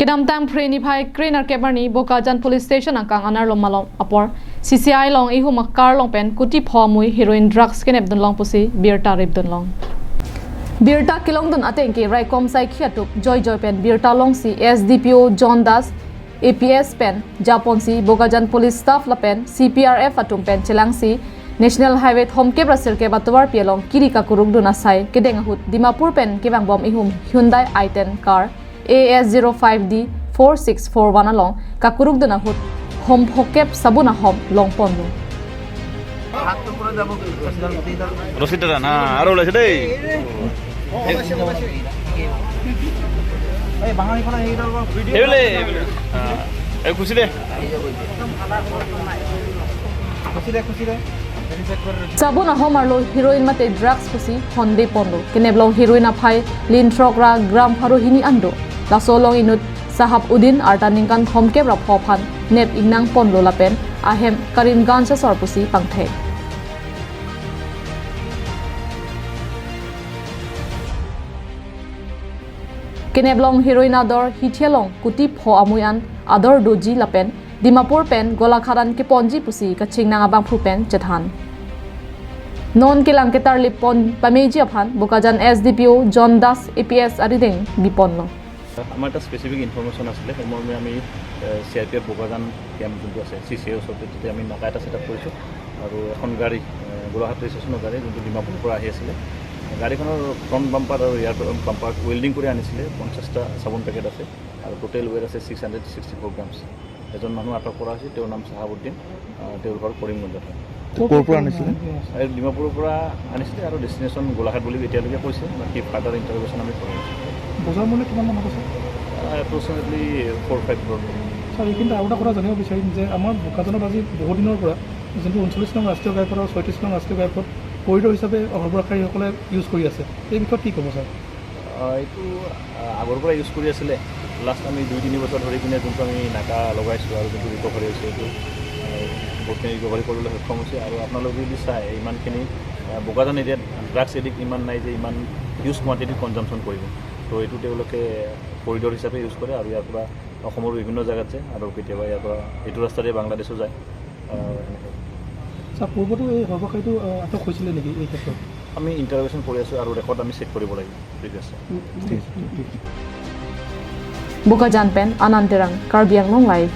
Kedamtang Preni Phai Krenar Kebarni Bokajan Police Station angkang anar long malong apor CCI long ihu makar long pen kuti pho mui heroin drugs kenep dun long pusi birta rip dun long birta kilong dun atengki raikom sai khiatuk joy joy pen birta long si SDPO John Das APS pen Japon si Bokajan Police Staff la pen CPRF atum pen chelang si National Highway thom ke brasir ke batwar pielong kiri ka kuruk dun asai kedeng hut Dimapur pen kebang bom ihum Hyundai i10 car AS05D 4641 along kakuruk duna hut hom hokep sabuna hom long ponlu রসিদটা না আরো ওলাইছে দেই এই বাঙালিখন এইডাল এইবলে এই খুশি দে খুশি দে খুশি দে sabuna hom arlo heroin mate drugs pusi honde ponlo keneblong heroin aphai lintrok ra gram pharu hini ando lasolong inut Sahab Udin arta ningkan thomke ra phophan nep ingnang ponlo lapen ahem Karimganj sorpusi pangthe keneblong heroin ador hithelong kuti pho amuyan ador doji lapen Dimapur pen Golaghat ke ponji pusi kaching nang abang phu pen chethan non kilang ketar lipon pameji aphan Bokajan SDPO John Das APS arideng biponlo আমাৰ এটা specific information আছিলে, সেইমৰ্মে আমি C R P F Bokajan camp যোনটো আছে C C এ ওচৰতে তেতিয়া আমি নাকা এটা ছেট আপ কৰিছোঁ আৰু এখন গাড়ী গোলাঘাট ৰেজিষ্ট্ৰেশ্যনৰ গাড়ী যোনটো ডিমাপুৰৰ পৰা আহি আছিলে, গাড়ীখনৰ ফ্ৰণ্ট বাম্পাৰ আৰু ৰিয়াৰ বাম্পাৰ ৱেল্ডিং কৰি আনিছিলে। 50টা চাবোন পেকেট আছে আৰু টোটেল ৱেট আছে 664 গ্ৰামছ। এজন মানুহ আটক কৰা হৈছে, তেওঁৰ নাম চাহাবুদ্দিন, তেওঁৰ ঘৰ কৰিমগঞ্জত হয়। ক'ৰ পৰা আনিছিলে? ডিমাপুৰৰ পৰা আনিছিলে আৰু ডেষ্টিনেশ্যন গোলাঘাট বুলি এতিয়ালৈকে কৈছে। বাকী ফাৰ্ডাৰ ইণ্টাৰভেশ্যন আমি কৰি আছোঁ। বজাৰ মূল্য কিমান মান হ'ব ছাৰ? এপ্ৰক্সিমেটলি 4-5 ক্ৰ'ৰ। ছাৰ, এইখিনিতে আৰু এটা কথা জানিব বিচাৰিম যে আমাৰ বোকাজানত আজি বহুদিনৰ পৰা যোনটো 39 নং ৰাষ্ট্ৰীয় ঘাইপথ আৰু 36 নং ৰাষ্ট্ৰীয় ঘাইপথ কৰিডৰ হিচাপে সৰবৰাহকাৰীসকলে ইউজ কৰি আছে, এই বিষয়ত কি ক'ব ছাৰ? এইটো আগৰ পৰা ইউজ কৰি আছিলে। লাষ্ট আমি 2-3 বছৰ ধৰি কিনে যোনটো আমি নাকা লগাইছোঁ আৰু যোনটো ৰিকভাৰী হৈছে, এইটো বহুতখিনি ৰিকভাৰী কৰিবলৈ সক্ষম হৈছে। আৰু আপোনালোকে যদি চায়, ইমানখিনি বোকাজান এৰিয়াত ড্ৰাগছ এডিক্ট ইমান নাই যে ইমান হিউজ কোৱাণ্টিটিত কনজামশ্যন কৰিব। তো এইটো তেওঁলোকে কৰিডৰ হিচাপে ইউজ কৰে আৰু ইয়াৰ পৰা অসমৰ বিভিন্ন জেগাত যায় আৰু কেতিয়াবা ইয়াৰ পৰা এইটো ৰাস্তাৰে বাংলাদেশো যায়। ছাৰ, পূৰ্বতো এই সৰবৰাহকাৰীটো আটক হৈছিলে নেকি এই ক্ষেত্ৰত? আমি ইণ্টাৰভেশ্যন কৰি আছোঁ আৰু ৰেকৰ্ড আমি চেক কৰিব লাগিব। ঠিক আছে। Bokajan pen Anand Terang, Karbi Anglong live.